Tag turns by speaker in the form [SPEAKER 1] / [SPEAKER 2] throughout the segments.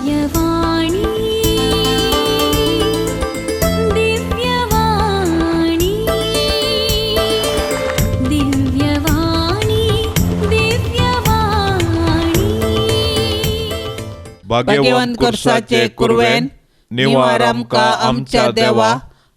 [SPEAKER 1] दिव्यवाणी दिव्यवाणी दिव्यवाणी दिव्यवाणी.
[SPEAKER 2] भाग्यवंत कुर्साचे कुरवेन निवार आमकां आमच्या देवा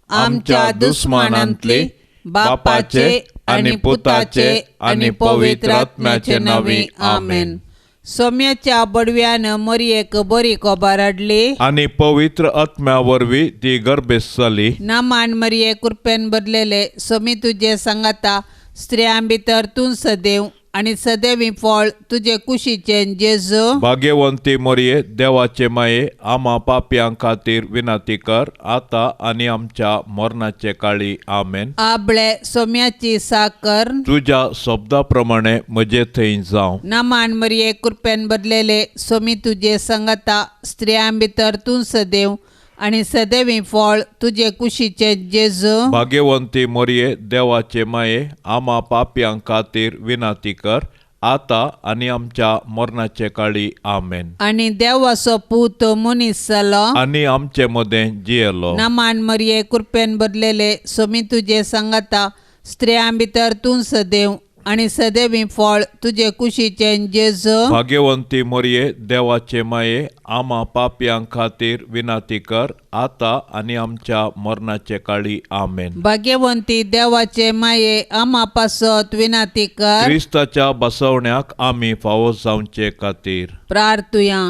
[SPEAKER 2] आमच्या दुस्मानांतली बापाचे आनी पुताचे आनी पवित्र आत्म्याचे नांवी आमेन.
[SPEAKER 3] सोम्याच्या बडव्यान मरयेक बरी खबर हाडली
[SPEAKER 2] आनी पवित्र आत्म्या वरवीं ती गर्भेस्त जाली.
[SPEAKER 3] नामान मरये कृपेन भरलेले सोमी तुजे सांगाता, स्त्रियां भितर तूं सदैव आनी सदैवी फळ तुजे कुशीचें जेजू.
[SPEAKER 2] भाग्यवंती मरये देवाचे माये आमा पापयां खातीर विनंती कर आतां आनी आमच्या मरणाचे काळी आमेन.
[SPEAKER 3] आबळे सोम्याची साकर
[SPEAKER 2] तुज्या शब्दा प्रमाणे म्हजे थंय जावं.
[SPEAKER 3] नामान मरये कृपेन भरलेले सोमी तुजे सांगाता, स्त्रियां भितर तूं सदैव आनी सदैवी फळ तुजे कुशीचें जेजू.
[SPEAKER 2] भाग्यवंती मरये देवाचे माये आमा पापयां खातीर विनंती कर आतां आनी आमच्या मरणाचे काळी आमेन.
[SPEAKER 3] आनी देवाचो पूत मनीस जालो
[SPEAKER 2] आनी आमचे मदें जियेलो.
[SPEAKER 3] नामान मरये कृपेन भरलेले सोमी तुजे सांगाता, स्त्रियां भितर तूं सदैव आनी सदैवी फळ तुजे कुशीचें जेजू.
[SPEAKER 2] भाग्यवंती मरये देवाचे माये आमा पापयां खातीर विनंती कर आतां आनी आमच्या मरणाचे काळी आमेन.
[SPEAKER 3] भाग्यवंती देवाचे माये आमा पासत विनंती कर.
[SPEAKER 2] क्रिस्ताच्या बसवण्याक आमी फावो जावचे खातीर
[SPEAKER 3] प्रार्थुया.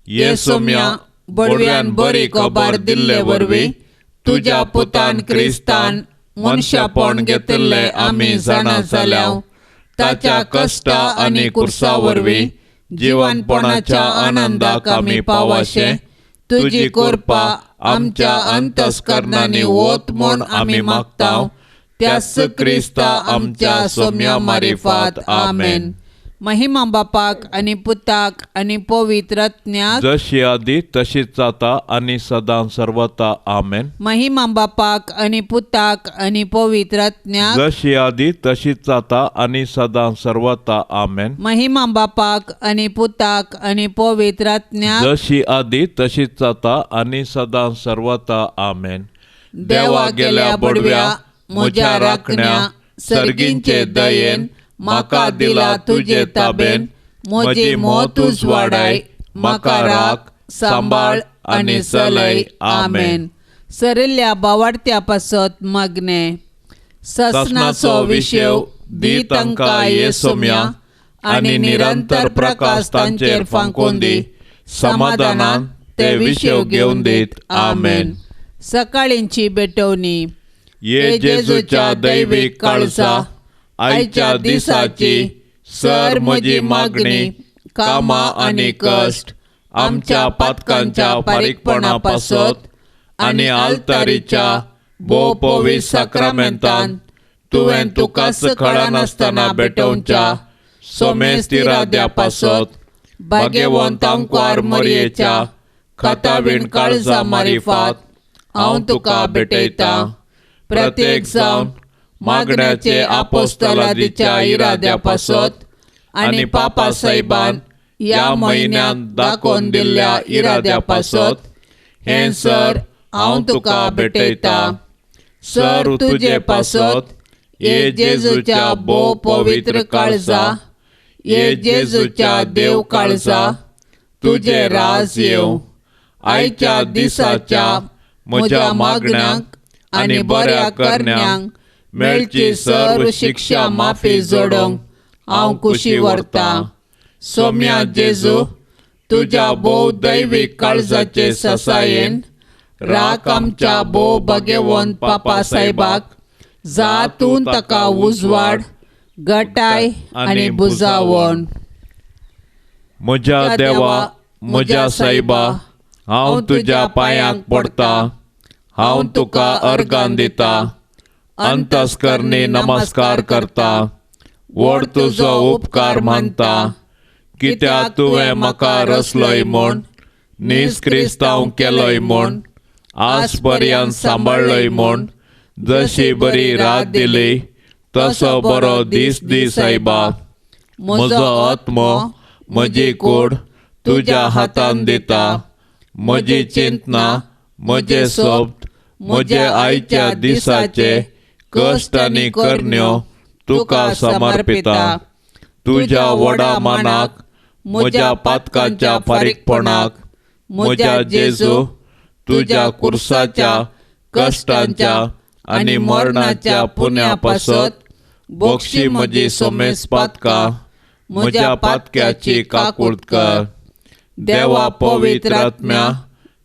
[SPEAKER 2] ये सोम्या बडव्यान बरी खबर दिल्ले वरवीं तुज्या पुतान क्रिस्तान मनशापण घेतिल्लें आमी जाणा जाल्या. ताच्या कश्टा आनी कुर्सा वरवीं जिवनपणाच्या आनंदाक आमी पावाशे तुजी कृपा आमच्या अंतस्करणांनी वत म्हूण आमी मागता.
[SPEAKER 3] त्याच क्रिस्ता आमच्या सोम्या मारिफात आमेन. महिमा बापाक आनी पुताक आनी पवित्र आत्म्याक,
[SPEAKER 2] जशी आदी तशीच जाता आनी सदां सर्वता आमेन.
[SPEAKER 3] महिमा बापाक आनी पुताक आनी पवित्र आत्म्याक,
[SPEAKER 2] जशी आदी तशीच जाता आनी सदां सर्वता आमेन.
[SPEAKER 3] महिमा बापाक आनी पुताक आनी पवित्र आत्म्याक,
[SPEAKER 2] जशी आदी तशीच जाता आनी सदां सर्वता आमेन. देवा गेल्या बडव्या म्हज्या राखण्या सर्गींचे दयेन म्हाका दिला तुजे ताबेन, म्हजी मोत उजवाडाय म्हाका राख सांबाळ आनी चलय आमेन.
[SPEAKER 3] सरिल्ल्या बावाडत्या पासत मागणे.
[SPEAKER 2] सासणाचो विशेव दी तांकां ये सोम्या आनी निरंतर प्रकाश तांचेर फांकून दी, समाधानान ते विशेव घेवन दीत आमेन.
[SPEAKER 3] सकाळींची भेटवणी.
[SPEAKER 2] ये जेजूच्या दैवीक काळजा आयच्या दिसाची सर म्हजी मागणी कामां आनी कश्ट आमच्या पातकांच्या फारीकपणा पासत आनी आल्तारीच्या भोव पवित्र साक्रामेंतान तुवें तुकाच कळनासतना भेटोवच्या सोमेस्त इराद्या पासत भाग्यवंत आंकवार मरयेच्या खातावीण काळजा मारिफात हांव तुका भेटयतां. प्रत्येक जावन मागण्याचे आपोस्तलादीच्या इराद्या पासत आनी पापा साहेबान ह्या म्हयन्यांत दाखोवन दिल्ल्या इराद्या पासत हें सर हांव तुका भेटयतां. सर तुजे पासत ये जेजूच्या भोव पवित्र काळजा, ये जेजूच्या देव काळजा तुजें राज येवं. आयच्या दिसाच्या म्हज्या मागण्यांक आनी बऱ्या करण्यांक मेळची सर्व शिक्षा माफी जोडूंक हांव खुशी व्हरतां. सोम्या जेजू तुज्या भोव दैवीक काळजाचे ससायेन राख आमच्या भोव भाग्यवंत पापा साहेबाक, जा तूं ताका उजवाड गटाय आनी बुजावण. म्हज्या देवा म्हज्या सायबा हांव तुज्या पांयांक पडटा, हांव तुका अर्गान दिता, अंतस्करणी नमस्कार करता, व्हड तुजो उपकार मानता, कित्याक तुवें म्हाका रचलोय म्हूण, नीज क्रिस्तांव केलोय म्हूण, आज पर्यंत सांबाळ्ळोय म्हूण, जशी बरी रात दिली तसो बरो दीस दी सायबा. म्हजो आत्मो म्हजी कूड तुज्या हातान दिता म्हजी चिंतना, म्हजे शब्द, म्हजे आयच्या दिसाचे कश्ट आनी करण्यो तुका समर्पिता. तुज्या व्हडा मानाक, म्हज्या पातकाच्या फारीकपणाक, म्हज्या जेजू तुज्या कुर्साच्या कश्टांच्या आनी मरणाच्या पुण्या पासत बक्षी म्हजी समेस पातकां, म्हज्या पातक्याची काकूट कर. देवा पवित्र आत्म्या,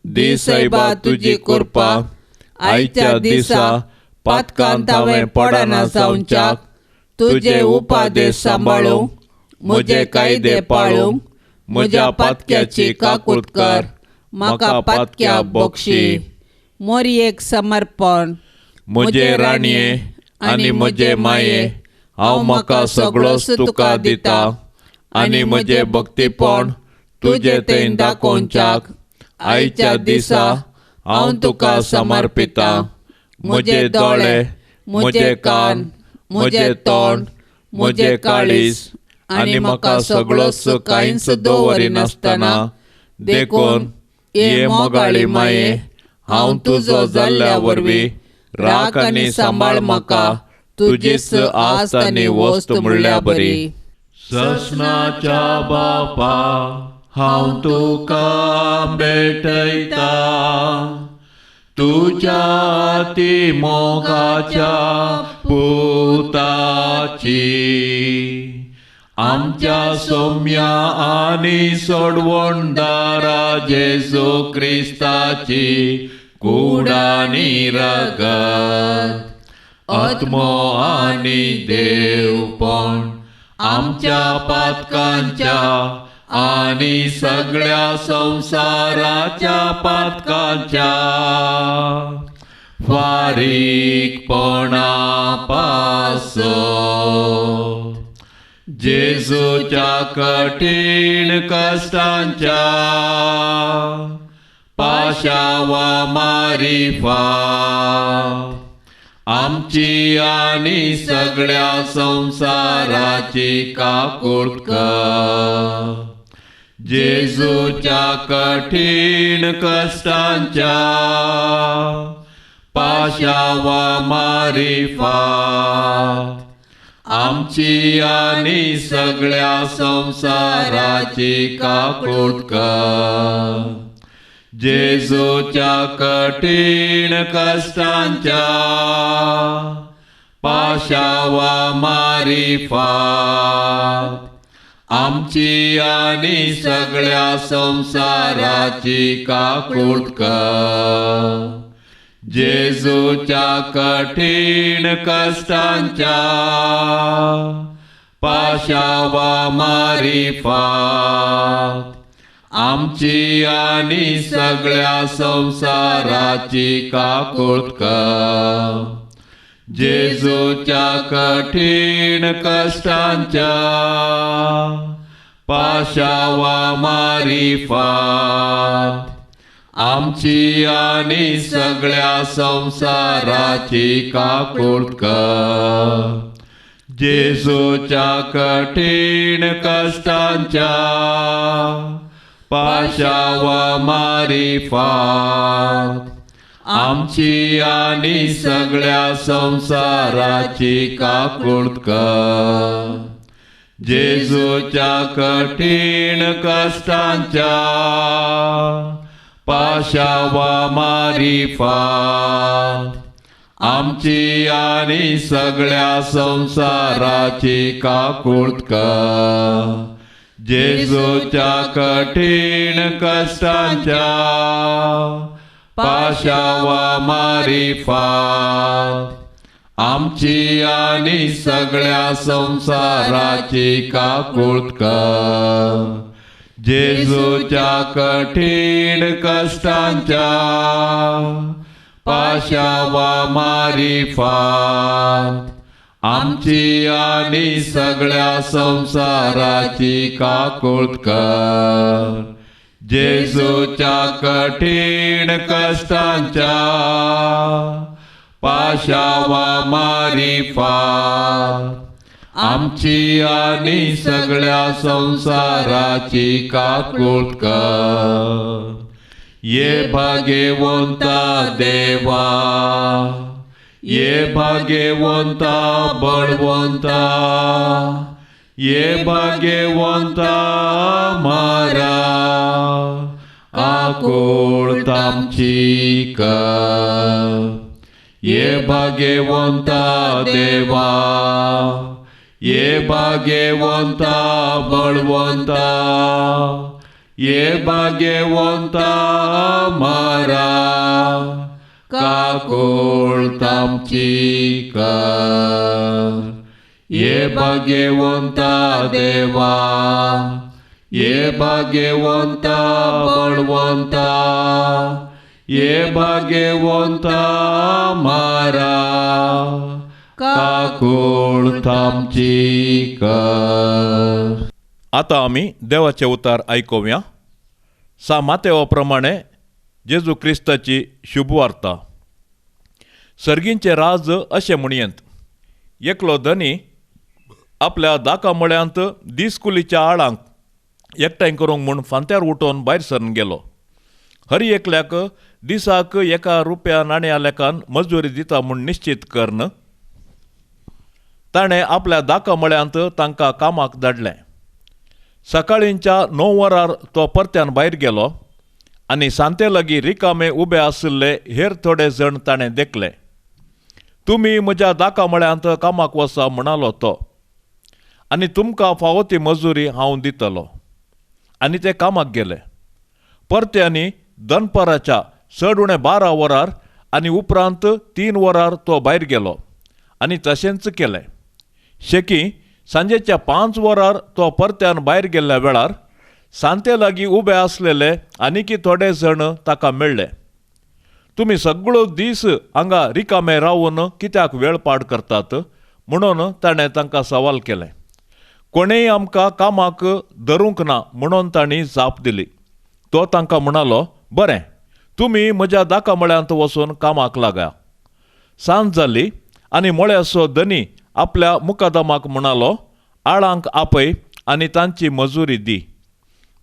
[SPEAKER 2] दी सायबा तुजी कृपा आयच्या दिसा पातकांत हांवें पडना जावच्याक तुजे उपादेश सांबाळूंक, म्हजे कायदे पाळूंक, म्हज्या पातक्याची काकूट कर, म्हाका पातक्या बक्षी.
[SPEAKER 3] मोरयेक समर्पण.
[SPEAKER 2] म्हजे राणये आनी म्हजे माये, हांव म्हाका सगळोच तुका दिता आनी म्हजें भक्तीपण तुजे थंय दाखोवच्याक आयच्या दिसा हांव तुका समर्पिता. म्हजे दोळे, म्हजे कान, म्हजें तोंड, म्हजें काळीज आनी म्हाका सगळोच कांयच दवरिनासतना, देखून हे मोगाळी माये, हांव तुजो जाल्ल्या वरवीं राख आनी सांबाळ म्हाका तुजीच आस्त आनी वस्त म्हणल्या बरी. ससनाच्या बापा, हांव तुका भेटयता तुज्या ती मोगाच्या पुताची, आमच्या सोम्या आनी सोडवणदारा जेजू क्रिस्ताची कूड आनी रगत, आत्मो आनी देवपण आमच्या पातकांच्या आनी सगळ्या संवसाराच्या पातकांच्या फारीकपणा पासत जेजूच्या कठीण कश्टांच्या पाशावा मारिफात आमची आनी सगळ्या संवसाराची काकूट कर. जेजूच्या कठीण कश्टांच्या पाशावा मारिफात आमची आनी सगळ्या संवसाराची काकूट कर. जेजूच्या कठीण कश्टांच्या पाशावा मारिफात आमची आनी सगळ्या संवसाराची काकूट कर. जेजूच्या कठीण कश्टांच्या पाशावा मारिफात आमची आनी सगळ्या संवसाराची काकूट कर. जेजूच्या कठीण कश्टांच्या पाशावा मारिफात आमची आनी सगळ्या संवसाराची काकूट कर. जेजूच्या कठीण कश्टांच्या पाशावा मारिफात आमची आनी सगळ्या संवसाराची काकूट कर. जेजूच्या कठीण कश्टांच्या पाशावा मारिफात आमची आनी सगळ्या संवसाराची काकूट कर. जेजूच्या कठीण कश्टांच्या पाशावा मारिफात आमची आनी सगळ्या संवसाराची काकूट कर. जेजूच्या कठीण कश्टांच्या पाशावा मारिफात आमची आनी सगळ्या संवसाराची काकूट कर. जेजूच्या कठीण कश्टांच्या पाशावा मारिफात आमची आनी सगळ्या संवसाराची काकूट कर. ये भाग्यवंता देवा, ये भाग्यवंता बळवंता, ये भाग्यवंता मारा, आकोळ तामची कर. ये भाग्यवंता देवा, ये भाग्यवंता बळवंता, ये भाग्यवंता मारा, काकोळ तामची कर. ये भाग्यवंता देवा, ये भाग्यवंता बळवंता, ये भाग्यवंता मारा, काकोळ तामची कर. आतां आमी देवाचे उतार आयकुया. सा मातेवा प्रमाणे जेजू क्रिस्ताची शुभवार्ता. सर्गींचे राज अशें म्हणयेंत, एकलो धनी आपल्या दाका मळ्यांत दीसकुलीच्या आळांक एकठांय करूंक म्हूण फांत्यार उठोवन भायर सरून गेलो. हर एकल्याक दिसाक 1 रुपया नाण्या लेखान मजुरी दिता म्हूण निश्चित करून ताणें आपल्या दाका मळ्यांत तांकां कामाक धाडलें. सकाळींच्या 9 वरार तो परत्यान भायर गेलो आनी सांते लागीं रिकामे उबे आशिल्ले हेर थोडे जण ताणें देखले. तुमी म्हज्या दाका मळ्यांत कामाक वचा म्हणालो तो, आनी तुमकां फावो ती मजुरी हांव दितलो. आनी ते कामाक गेले. परते आनी दनपाराच्या चड उणें 12 वरार आनी उपरांत 3 वरार तो भायर गेलो आनी तशेंच केलें. शेकी सांजेच्या 5 वरार तो परत्यान भायर गेल्ल्या वेळार सांते लागीं उबे आसलेले आनीकी थोडे जण ताका मेळ्ळे. तुमी सगळो दीस हांगा रिकामे रावून कित्याक वेळ पाड करतात म्हणून ताणें तांकां सवाल केलें. कोणेय आमकां कामाक धरूंक ना म्हणून तांणी जाप दिली. तो तांकां म्हणालो, बरें, तुमी म्हज्या दाका मळ्यांत वचून कामाक लागा. सांज जाली आनी मळ्याचो धनी आपल्या मुकादमाक म्हणालो, आळांक आपय आनी तांची मजुरी दी.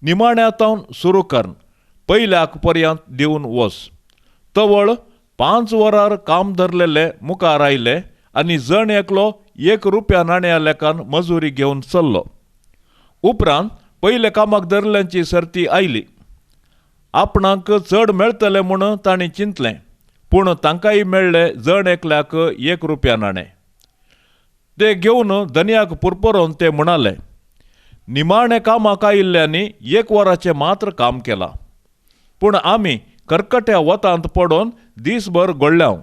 [SPEAKER 2] निमाण्या तावन सुरू कर पयल्याक पर्यंत दिवन वच. तवळ 5 वरार काम धरलेले मुखार आयले आनी जण एकलो 1 रुपया नाण्या लेखान मजुरी घेवन चल्लो. उपरांत पयले कामाक धरल्यांची सर्ती आयली. आपणाक चड मेळटलें म्हूण तांणी चिंतलें, पूण तांकांय मेळ्ळें जण एकल्याक 1 रुपया नाणें. ते घेवन धनयाक पुरपुरोवन ते म्हणाले, निमाणें कामाक आयिल्ल्यांनी 1 वराचें मात्र काम केलां, पूण आमी करकट्या वतांत पडोवन दीसभर गोडल्याव,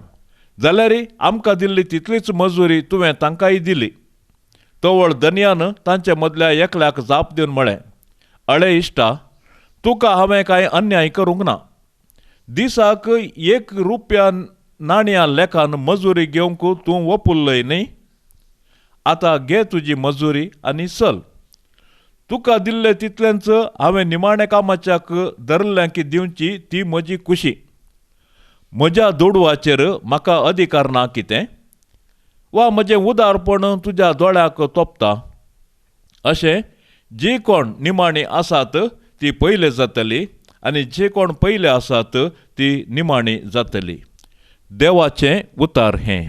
[SPEAKER 2] जाल्यार आमकां दिल्ली तितलीच मजुरी तुवें तांकांय दिली. तवळ धनयान तांचे मदल्या एकल्याक जाप दिवन म्हळें, अळे इश्टा, तुका हांवें कांय अन्याय करूंक ना. दिसाक 1 रुपया नाण्या लेखान मजुरी घेवंक तूं वपुल्लय न्ही? आतां घे तुजी मजुरी आनी चल. तुका दिल्ले तितलेंच हांवें निमाणें कामाच्याक धरल्ल्यांक दिवची ती म्हजी खुशी. म्हज्या दुडवाचेर म्हाका अधिकार ना कितें, वा म्हजें उदारपण तुज्या दोळ्याक तोपता? अशें जी कोण निमाणी आसात ती पयले जातली आनी जे कोण पयले आसात ती निमाणी जातली. देवाचें उतार हें.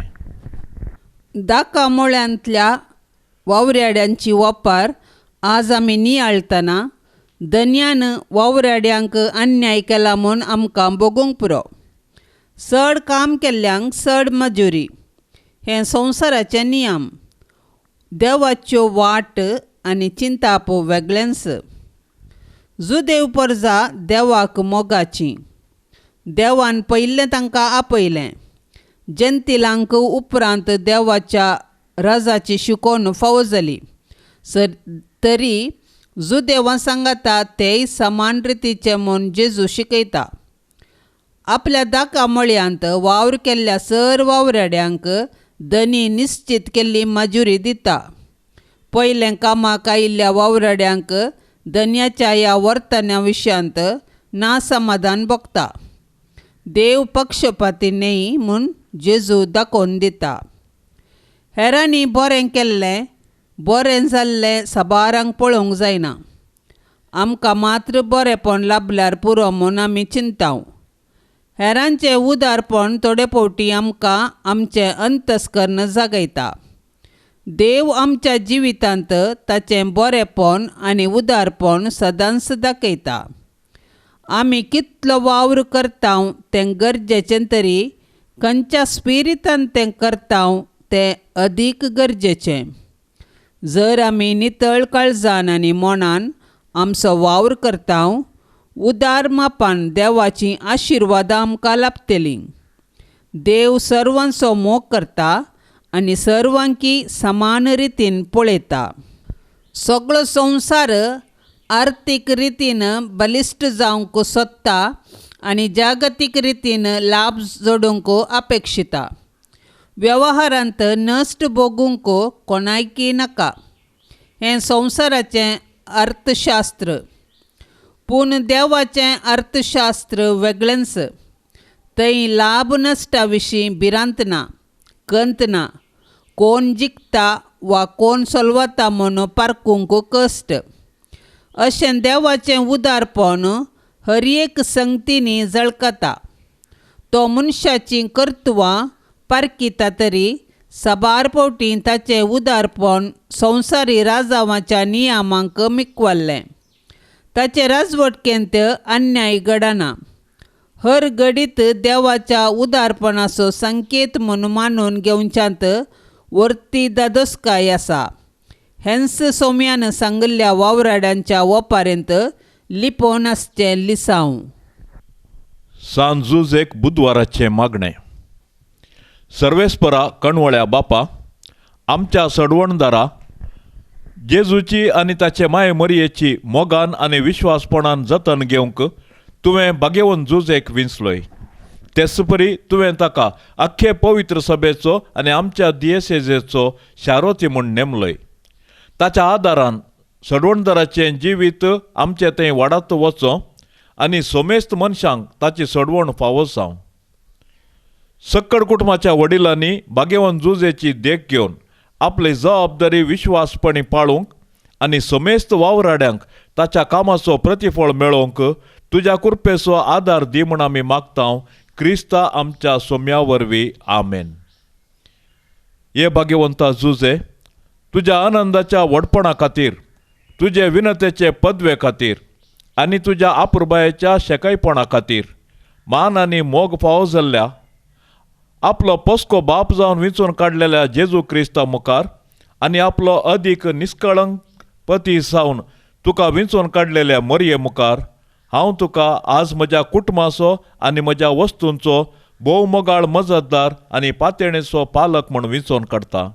[SPEAKER 3] दाका मोळ्यांतल्या वावराड्यांची वापर आज आमी नियाळतना धनयान वावराड्यांक अन्याय केला म्हूण आमकां भोगूंक पुरो. चड काम केल्ल्यांक चड मजुरी हें संवसाराचें नियम. देवाच्यो वाट आनी चिंताप वेगळेंच. जुदेव परजा देवाक मोगाची. देवान पयलें तांकां आपयलें. जंतिलांक उपरांत देवाच्या रजाची शिकोवन फावो जाली. सर तरी जुदेवां सांगाता तेय समान रितीचे म्हूण जेजू शिकयता. आपल्या दाका मळयांत वावर केल्ल्या सर वावराड्यांक धनी निश्चित केल्ली मजुरी दिता. पयलें कामाक आयिल्ल्या वावराड्यांक धनयाच्या ह्या वर्तन्या विशयांत नासमाधान भोगता. देव पक्षपाती न्हय म्हूण जेजू दाखोवन दिता. हेरांनी बरें केल्लें बरें जाल्लें साबारांक पळोवंक जायना. आमकां मात्र बरेंपण लाबल्यार पुरो म्हूण आमी चिंताव. हेरांचें उदारपण थोडे फावटी आमकां आमचें अंतस्कर्ण जागयता. देव आमच्या जिवितांत ताचें बरेंपण आनी उदारपण सदांच दाखयता. आमी कितलो वावर करता तें गरजेचें तरी खंयच्या स्पिरितान तें करता तें अदीक गरजेचें. जर आमी नितळ काळजान आनी मनान आमचो वावर करता उदार मापान देवाचीं आशिर्वादां आमकां लाभतलीं. देव सर्वांचो मोग करता आनी सर्वांकी समान रितीन पळयता. सगळो संवसार आर्थीक रितीन बलिश्ट जावंक सोदता आनी जागतीक रितीन लाभ जोडूंक अपेक्षिता. वेव्हारांत नश्ट भोगूंक कोणायकी नाका. हें संवसाराचें अर्थशास्त्र, पूण देवाचें अर्थशास्त्र वेगळेंच. थंय लाभ नश्टा विशीं भिरांत ना, कंत ना, कोण जिखता वा कोण सोलवता म्हूण पारखूंक कश्ट. अशें देवाचें उदारपण हर एक संगतींनी झळकता. तो मनशाचीं कर्तुवां पारखिता तरी साबार फावटी ताचें उदारपण संवसारी राजावाच्या नियमांक मिकवल्लें. ताचे राजवटकेंत अन्याय घडना. हर घडीत देवाच्या उदारपणाचो संकेत म्हूण मानून घेवच्यांत वर्ती दादोसकाय आसा. हेंच सोम्यान सांगिल्ल्या वावराड्यांच्या ओपारेंत लिपोवन आसचें लिसांव.
[SPEAKER 2] सांजूज एक बुधवाराचें मागणें. सर्वेस्परा कणवळ्या बापा, आमच्या सडवणदारा जेजूची आनी ताचे माये मरयेची मोगान आनी विश्वासपणान जतन घेवंक तुवें बागेवन जुजेक विंचलोय. तेच परी तुवें ताका आख्खे पवित्र सभेचो आनी आमच्या दियेसेजेचो शारोती म्हूण नेमलोय. ताच्या आदारान सडवणदाराचें जिवीत आमचें थंय वाडात वचो आनी सोमेस्त मनशांक ताची सडवण फावो जावं. सक्कड कुटुंबाच्या वडिलांनी बागेवन जुजेची देख घेवन आपली जबाबदारी विश्वासपणी पाळूंक आनी समेस्त वावराड्यांक ताच्या कामाचो प्रतिफळ मेळोवंक तुज्या कृपेचो आदार दी म्हूण आमी मागता क्रिस्ता आमच्या सोम्या वरवीं. आमेन. हे भाग्यवंता जुजे, तुज्या आनंदाच्या व्हडपणा खातीर, तुजे विनतेचे पदवे खातीर आनी तुज्या आपुरबायेच्या शेकायपणा खातीर मान आनी मोग फावो जाल्ल्या आपलो पोसको बाप जावन विंचून काडलेल्या जेजू क्रिस्ता मुखार आनी आपलो अदीक निस्कळंक पती जावन तुका विंचून काडलेल्या मोरये मुखार हांव तुका आज म्हज्या कुटुंबाचो आनी म्हज्या वस्तूंचो भोव मोगाळ मजतदार आनी पातयेणेचो पालक म्हूण विंचून काडटा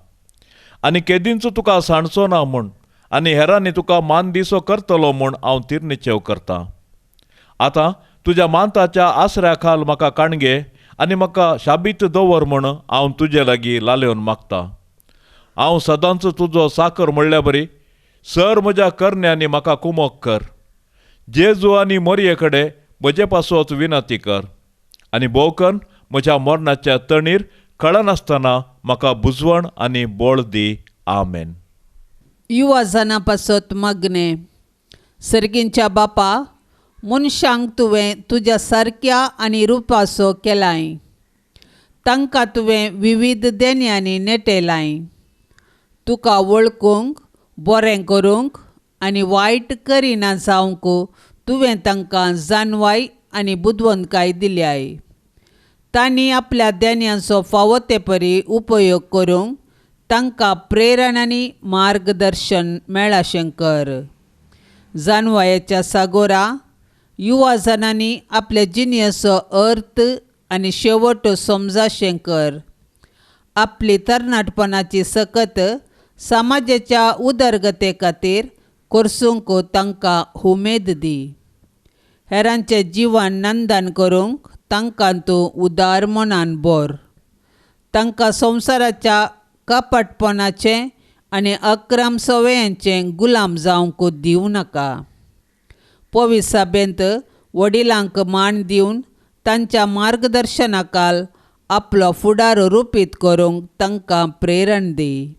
[SPEAKER 2] आनी केदींच तुका सांडचो ना म्हूण आनी हेरांनी तुका मान दिसो करतलो म्हूण हांव तिरनिचेव करतां. आतां तुज्या मानताच्या आसऱ्या खाल म्हाका काणगे आनी म्हाका शाबीत दवर म्हूण हांव तुजे लागीं लालेवन मागता. हांव सदांच तुजो साकर म्हणल्या बरी सर म्हज्या करण्यांनी म्हाका कुमोक कर. जेजू आनी मोरये कडेन म्हजे पासत विनंती कर आनी भोवकन म्हज्या मरणाच्या तणीर कळनासतना म्हाका बुजवण आनी बळ दी. आमेन.
[SPEAKER 3] युवा जाणां पासत मागणें. सर्गींच्या बापा, मनशांक तुवें तुज्या सारक्या आनी रुपाचो केलाय. तांकां तुवें विविध देण्यांनी नेटेलाय. तुका वळखूंक, बरें करूंक आनी वायट करिना जावंक तुवें तांकां जाणवाय आनी बुदवंतकाय दिल्याय. तांणी आपल्या देण्यांचो फावो ते परी उपयोग करूंक तांकां प्रेरणा आनी मार्गदर्शन मेळाशें कर. जाणवायेच्या सागोरा युवा जाणांनी आपल्या जिणेचो अर्थ आनी शेवट समजाशें कर. आपली तरणाटपणाची सकत समाजाच्या उदरगते खातीर कोर्सूंक तांकां उमेद दी. हेरांचें जिवन नंदन करूंक तांकां तूं उदार मनान बोर. तांकां संवसाराच्या कपटपणाचें आनी अक्रम संवयांचें गुलाम जावंक दिवं नाका. पवित्र सभेंत वडिलांक मान दिवन तांच्या मार्गदर्शनाखाल आपलो फुडार रुपीत करूंक तांकां प्रेरण दी.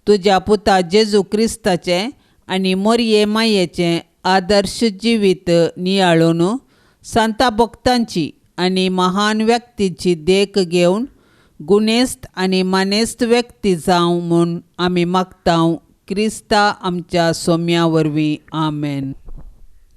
[SPEAKER 3] तुज्या पुता जेजू क्रिस्ताचें आनी मोरये मायेचें आदर्श जिवीत नियाळून सांता भक्तांची आनी महान व्यक्तीची देख घेवन गुणेस्त आनी मानेस्त व्यक्ती जावं म्हूण आमी मागता क्रिस्ता आमच्या सोम्या वरवीं. आमेन.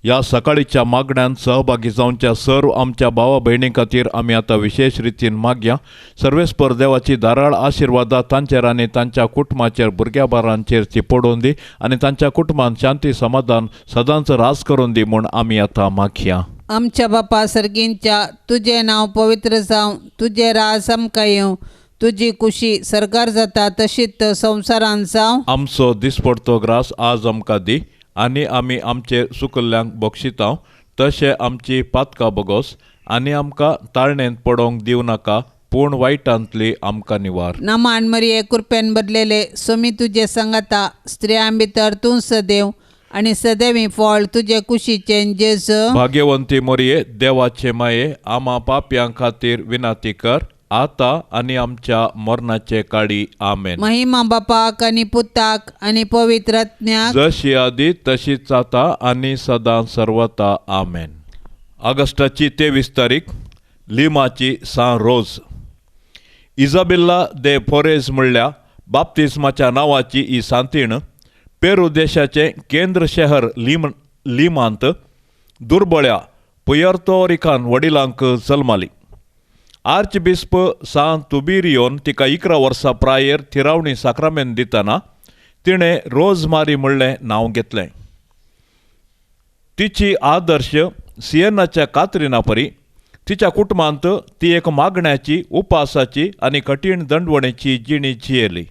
[SPEAKER 2] ह्या सकाळीच्या मागण्यान सहभागी जावच्या सर्व आमच्या भावा भयणी खातीर आमी आतां विशेश रितीन मागया. सर्वेस्पर देवाची धाराळ आशिर्वादा तांचेर आनी तांच्या कुटुंबाचेर भुरग्या बारांचेर ती पडोवन दी आनी तांच्या कुटुंबान शांती समाधान सदांच रास करून दी म्हूण आमी आतां मागया.
[SPEAKER 3] आमच्या बापा सर्गींच्या तुजें नांव पवित्र जावं, तुजें राज आमकां येवं, तुजी कुशी सरकार जाता तशीच संवसारान जावं.
[SPEAKER 2] आमचो दिसपडतो ग्रास आज आमकां दी आनी आमी आमचे सुकल्ल्यांक बक्षितांव तशें आमची पातकां बगोस आनी आमकां ताळणेंत पडोवंक दिवं नाका पूण वायटांतली आमकां निवार.
[SPEAKER 3] नमान मरिये कृपेन भरलेले सोमी तुजे संगता, स्त्रियां भितर तूं सदैव आनी सदैवी फळ तुजे कुशीचें जेजू.
[SPEAKER 2] भाग्यवंती मोरये देवाचे माये आमा पापयां खातीर विनंती कर आतां आनी आमच्या मरणाचे काळी. आमेन.
[SPEAKER 3] महिमा बापाक आनी पुताक आनी पवित्र आत्म्याक,
[SPEAKER 2] जशी आदी तशीच आतां आनी सदां सर्वता. आमेन. ऑगस्टाची 23 तारीख लिमाची सां रोज. इजाबेल्ला दे फोरेज म्हणल्या बाप्तिस्माच्या नांवाची ही सांतीण पेरू देशाचें केंद्र शहर लिमांत दुर्बळ्या पुयर्तोरिकान वडिलांक जल्माली. आर्चबिस्प सां तुबिरियोन तिका 11 वर्सां प्रायेर थिरावणी साक्रामेंत दितना तिणें रोजमारी म्हणलें नांव घेतलें. तिची आदर्श सियेनाच्या कात्रिना परी तिच्या कुटुंबांत ती एक मागण्याची उपासाची आनी कठीण दंडवणेची जिणी जियेली.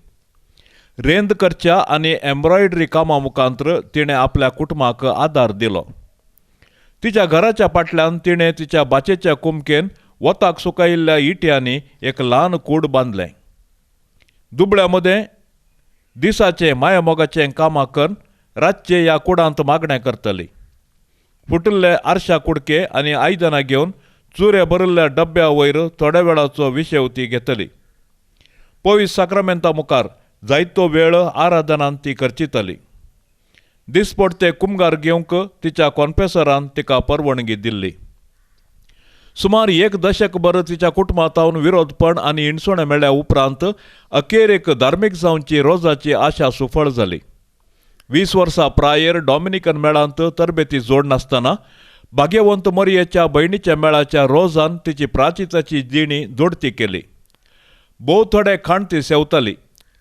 [SPEAKER 2] रेंद करच्या आनी एम्ब्रॉयडरी कामा मुखांत्र तिणें आपल्या कुटुंबाक आदार दिलो. तिच्या घराच्या फाटल्यान तिणें तिच्या बाचेच्या कुमकेन वताक सुकयिल्ल्या इट्यांनी एक ल्हान कूड बांदलें. दुबळ्या मदें दिसाचें मायामोगाचें कामां करून रातचें ह्या कुडांत मागणें करतली. फुटिल्ले आरशा कुडके आनी आयदनां घेवन चुरे भरिल्ल्या डब्या वयर थोड्या वेळाचो विशेव ती घेतली. पवित्र साक्रामेंता मुखार जायतो वेळ आराधनान ती खर्चिताली. दिसपडते कुमगार घेवंक तिच्या कॉन्फेसरान तिका परवानगी दिल्ली. सुमार 1 दशकभर तिच्या कुटुंबांतावन विरोधपण आनी हिणसोणें मेळ्ळ्या उपरांत अखेरेक धार्मीक जावची रोजाची आशा सुफळ जाली. 20 वर्सां प्रायेर डॉमिनिकन मेळांत तरबेती जोड नासतना भाग्यवंत मरियेच्या भयणीच्या मेळाच्या रोजान तिची प्राचिताची जिणी जोडती केली. भोव थोडे खाण ती सेवताली.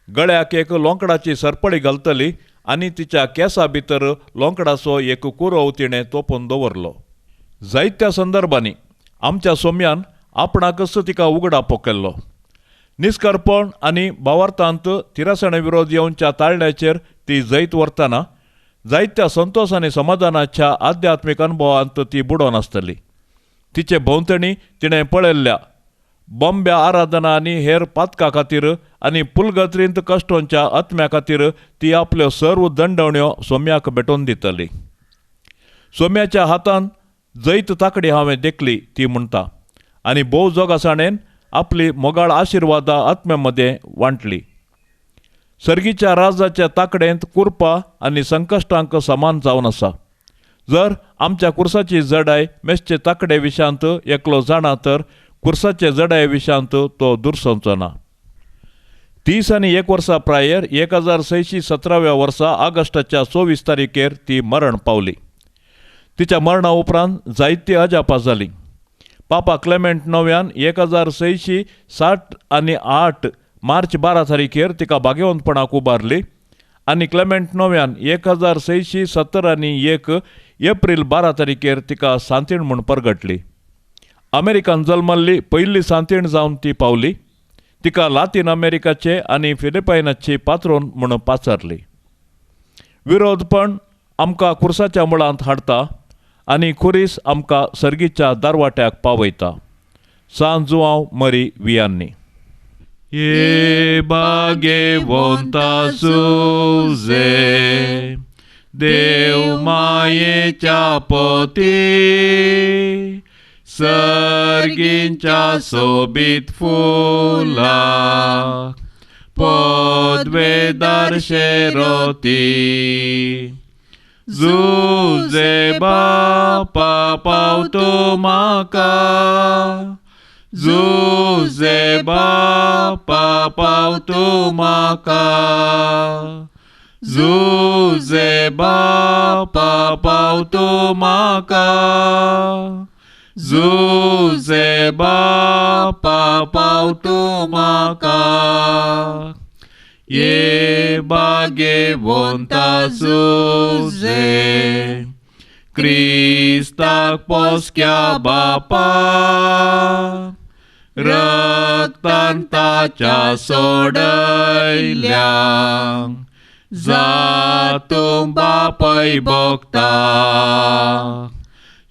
[SPEAKER 2] गळ्याक एक लोंकडाची सरपळी घालतली आनी तिच्या केंसा भितर लोंकडाचो एक कुरोव तिणें तोपून दवरलो. जायत्या संदर्भांनी आमच्या सोम्यान आपणाकच तिका उगडापो केल्लो. निस्कर्पण आनी भावार्थांत तिरासणे विरोध येवच्या ताळण्याचेर ती जैत व्हरतना जायत्या संतोश आनी समाधानाच्या आध्यात्मीक अनुभवांत ती बुडोवन आसतली. तिचे भोंवतणी तिणें पळयल्ल्या बॉम्ब्या आराधना आनी हेर पातका खातीर आनी पुलगत्रींत कश्टोंच्या आत्म्या खातीर ती आपल्यो सर्व दंडवण्यो सोम्याक भेटोवन दितली. सोम्याच्या हातान जैत ताकडी हांवें देखली ती म्हणटा आनी भोव जोगासाणेन आपली मोगाळ आशिर्वादा आत्म्या मदें वांटली. सर्गीच्या राजाच्या ताकडेंत कुरपा आनी संकश्टांक समान जावन आसा. जर आमच्या कुर्साची जडाय मेसचे ताकडे विशांत एकलो जाणा तर कुर्साचे जडाये विशांत तो दुरसवचो ना. 31 वर्सां प्रायेर 1617 वर्सा ऑगस्टाच्या 24 तारखेर ती मरण पावली. तिच्या मरणा उपरांत जायती अजापां जालीं. पापा क्लेमेंट नव्यान 1660 आनी 8 मार्च 12 तारखेर तिका भाग्यवंतपणाक उबारली आनी क्लेमेंट नव्यान 1670 आनी 1 एप्रील 12 तारखेर तिका सांतीण म्हूण परगटली. अमेरिकान जल्मल्ली पयली सांतीण जावन ती पावली. तिका लातीन अमेरिकाचे आनी फिलिपायनाची पात्रोन म्हूण पाचारली. विरोधपण आमकां कुर्साच्या मुळांत हाडटा आनी खुरीस आमकां सर्गीच्या दारवाट्याक पावयता. सान जुआंव मरी वियांनी. ये भाग्यवंता सुजे देव मायेच्या पती सर्गींच्या सोबीत फुला पदवेदार शेरोती. जुजे बापा पाव तूं म्हाका, जुजे बापा पाव तूं म्हाका, जुजे बापा पाव तूं म्हाका, जुजे बापा पाव तूं म्हाका. ये भाग्यवंता जुजे क्रिस्ताक पोसक्या बापा, रक्तान ताच्या सोडयल्या जातूं बापय भोगता.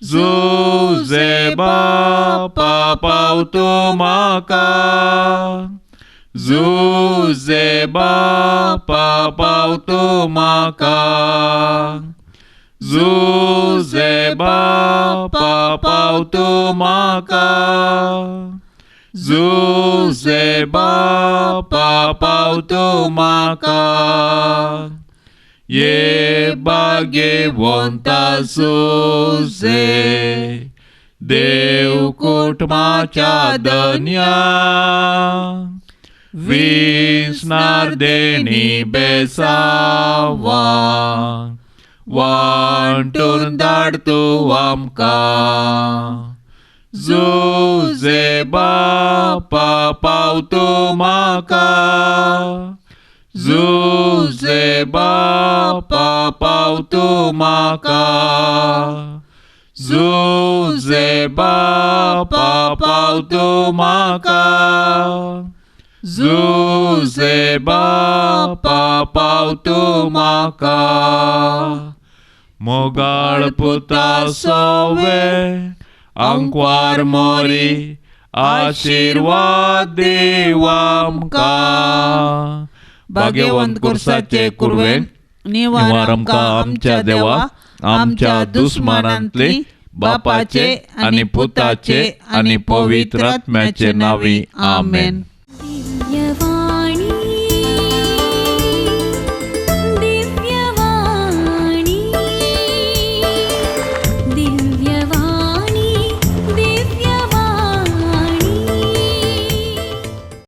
[SPEAKER 2] जुजे बापा पाव तूं म्हाका, जुजे बापा पाव तूं म्हाका, जुजे बापा पाव तूं म्हाका, जुजे बापा पाव तूं म्हाका. ये भाग्यवंता जुजे देव कुटुंबाच्या धन्या, विसनार देणी बेसावा वांटून धाड तूं आमकां. जुजे बापा पाव तूं म्हाका, जुजे बापा पाव तूं म्हाका, जुजे बापा पाव तूं म्हाका, जुजे बापा पाव तूं म्हाका. मोगाळ पुता सोवे आंकवार मोरी, आशिर्वाद दीव आमकां. भाग्यवंत कुर्साचे कुर्वेन
[SPEAKER 3] निवार आमकां आमच्या देवा, आमच्या दुस्मानांतली बापाचे आनी पुताचे आनी पवित्र आत्म्याचे नांवी. आमेन.
[SPEAKER 1] दिव्यवाणी.